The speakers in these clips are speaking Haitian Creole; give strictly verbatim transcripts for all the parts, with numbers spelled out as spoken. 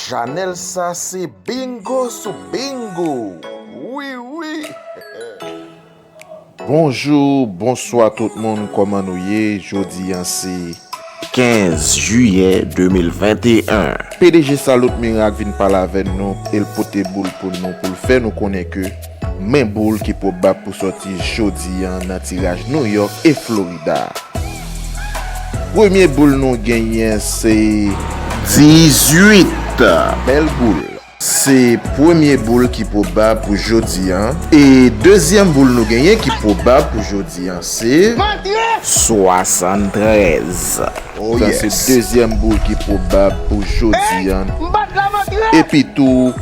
Chanèl sa se bingo sou bingo. Wi, wi. Bonjou, bonswa tout moun, kòman nou ye? Jodi a se kenz jiyè de mil venteyen. P D G Salut Miracle vin pale avè nou, e l pote boul pou nou, pou l fè nou konnen ke men boul ki pwobab pou sòti jodi a nan tiraj New York e Florida. Premye boul nou genyen se dizuit. Bèl boul. Se premye boul ki pwobab pou jodi a. E dezyèm boul nou genyen ki pwobab pou jodi a se swasanntrèz. Oh, sa se yes. Dezyèm boul ki pwobab pou jodi a. Epi tou,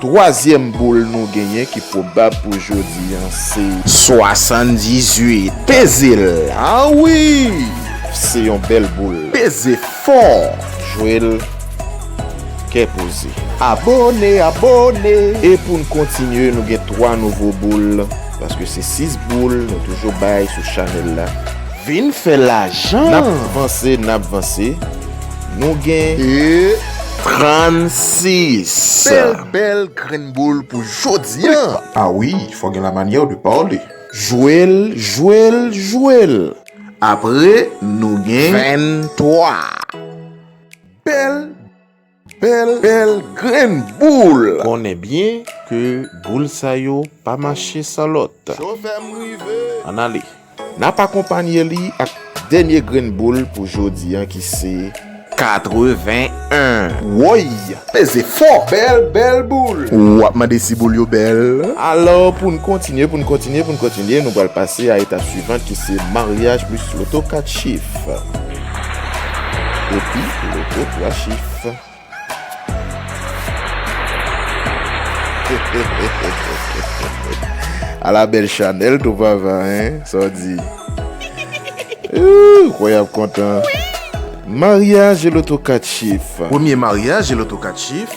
twazyèm boul nou genyen ki pwobab pou jodi a se swasanndizuit. Peze l. Ah wi! Se yon bèl boul. Peze fò. Jwe l kè poze. Abone, abone. E pou n kontinye, nou gen twa nouvo boul. Paske se sis boul nou toujou bay sou chanèl la. Vin fè lajan. N ap vanse, n ap vanse. Nou gen e trannsis. Bèl, bèl grenn boul pou jodi a. Ah wi, fò gen la manyè de pale. Jwe l, jwe l, jwe l. Apre, nou gen venntwa. Bèl, bèl, bèl grenn boul. Konnen byen ke boul sa yo pa mache san lòt. Chofè m rive. Ann ale. N ap akonpanye li ak dènye grenn boul pou jodi a ki se katreven en. Woy! Peze fò! Bèl, bèl boul! W ap mande si boul yo bèl. Alò, pou n kontinye, pou n kontinye, pou n kontinye, nou pral pase a etap swivan ki se maryaj plis loto kat chif. Epi loto twa chif. Ala bèl chanèl tou papa, en? Sa w di? Ooh, kwè y ap kontan. Maryaj e loto kat chif. Premye maryaj e loto kat chif.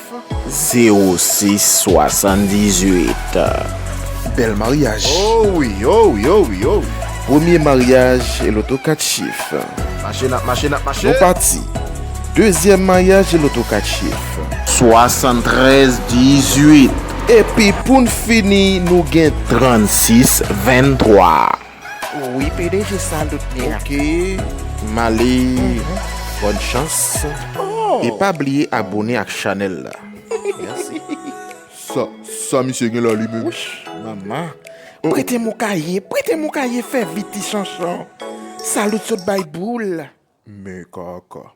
Zewo sis swasanndizuit. Bèl maryaj. Oh wi, oh wi, oh wi, oh wi. Premye maryaj e loto kat chif. Mache, n ap mache, n ap mache. Nou pati. Dezyèm maryaj e loto kat chif. Swasanntrèz dizuit. Epi pou n fini, nou gen trannsis venntwa. Wi, P D G Salut Miracle. Ok, m ale. Bòn chans. Oh. E pa bliye abone ak chanèl la. Mèsi. Sa, sa misye gen la li menm? Wouch, manman. Prete m yon kaye, prete m yon kaye, fè vit ti chanchon. Salut sot bay boul. Men kaka.